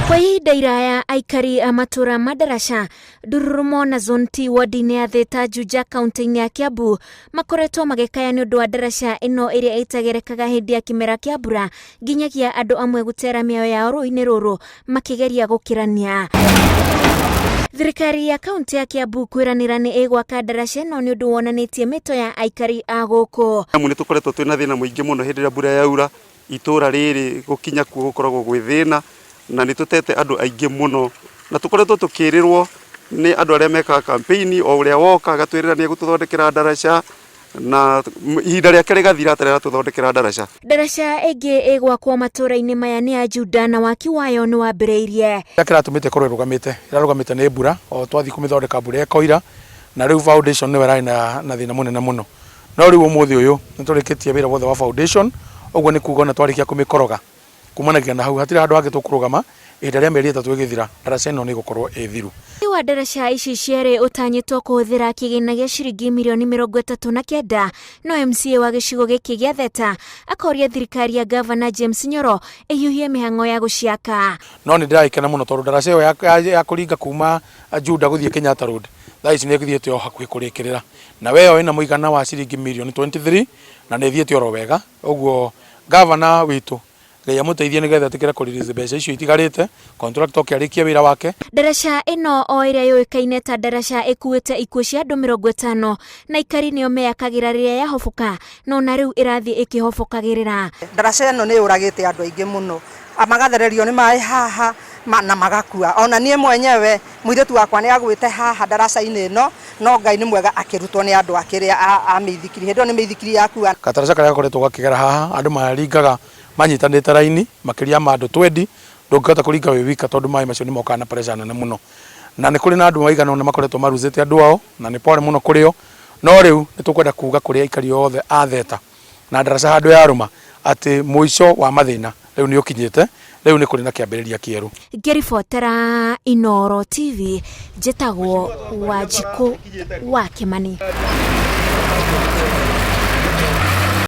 Kwa ihinda iraya aikari a matũra ma Ndaraca, Ndururumo na Zone T ward-inĩ ya Thĩta Juja kaunti-inĩ ya Kiambu makoretwo magĩkaya nĩ ũndũ wa ndaraca ĩno ĩrĩa ĩtagerekaga hĩndĩ ya kĩmera kĩa mbura nginyagia andũ amwe gũtera mĩoyo yao rũĩ-inĩ rũrũ makĩgeria gũkĩrania. Thirikari ya kaunti ya Kiambu kwĩranĩra nĩ ĩgwaka ndaraca ĩno nĩ ũndũ wonanĩtie mĩto ya aikari a gũkũ. Amu nĩ tũkoretwo twĩna thĩna mũingĩ mũno hĩndĩ ĩrĩa mbura yaura, itũra rĩrĩ gũkinya kuo gũkoragwo gwĩ thĩna, na nĩ tũtete andũ aingĩ mũno, na tũkoretwo tũkĩrĩrwo nĩ andũ arĩa mekaga campaign, o ũrĩa woka agatwĩrĩra nĩ egũtũthondekera ndaraca, na ihinda rĩake rĩgathira atarĩ aratũthondekera ndaraca. Ndaraca ĩngĩ ĩgwakwo matũra-inĩ maya nĩ ya Juda na waki wayo nĩ wambĩrĩirie. Kĩrĩa kĩratũmĩte ĩkorwo ĩrũgamĩte, ĩrarũgamĩte nĩ mbura, o twathiĩ kũmĩthondeka mbura ĩkoira, na rĩu foundation nĩyo ĩrarĩ na thĩna mũnene mũno. No rĩu ũmũthĩ ũyũ nĩ tũrĩkĩtie wĩra wothe wa foundation, ũguo nĩ kuga ona twarĩkia kũmĩkoroga, kumanagia na hau hatirĩ handũ hangĩ tũkũrũgama, ihinda rĩa mĩeri ĩtatũ ĩgĩthira, ndaraca ĩno nĩ ĩgũkorwo ĩ thiru. Waki wa ndaraca ici cierĩ ũtanyĩtwo kũhũthĩra kĩgĩna gĩa ciringi mirioni 39, no MCA wa gĩcigo gĩkĩ gĩa Theta akoria thirikari ya Ngavana James Nyoro ĩhiũhie mĩhang'o ya gũciaka. No nĩ ndĩragĩkena mũno tondũ ndaraca ĩyo ya kũringa kuma Juda gũthiĩ Kenyatta Road thaa ici nĩ ĩthiĩte o hakuhĩ kũrĩkĩrĩra. Na we ĩyo ĩna mũigana wa ciringi mirioni 23 na nĩ ĩthiĩte oro wega. Ũguo ngavana witũ Ngai amũteithie nĩgetha etĩkĩre kũ release mbeca icio itigarĩte, contractor oke arĩkie wĩra wake. Ndaraca ĩno o ĩrĩa yũĩkaine ta ndaraca ĩkuĩte ikuũ cia andũ 50 na aikari nĩo meyakagĩra rĩrĩa yahoboka no na rĩu ĩrathiĩ ĩkĩhobokagĩrĩra. Ndaraca ĩno nĩ yũragĩte andũ aingĩ mũno, magathererio nĩ maĩ haha na magakua. Ona niĩ mwenyewe mũirĩtu wakwa nĩ agwĩte haha ndaraca-inĩ ĩno, no Ngai nĩ mwega akĩrutwo nĩ andũ a kĩrĩa a mĩithikiri. Hĩndĩ ĩyo nĩ mĩithikiri yakua. Gataraca karĩa gakoretwo gakĩgera haha, andũ maringaga manyitanĩte raini makĩria ma andũ twendi, ndũngĩhota kũringa wĩ wika tondũ maĩ macio nĩ mokaga na pressure nene mũno. Na nĩ kũrĩ na andũ maigana ũna makoretwo maruzĩte andũ ao, na nĩ pole mũno kũrĩ o, no rĩu nĩ tũkwenda kuga kũrĩ aikari othe a Theta na ndaraca handũ yarũma atĩ mũico wa mathĩna rĩu nĩ ũkinyĩte, rĩu nĩ kũrĩ na kĩambĩrĩria kĩerũ. Ngĩribotera Inooro TV, njĩtagwo Wanjikũ wa Kĩmani.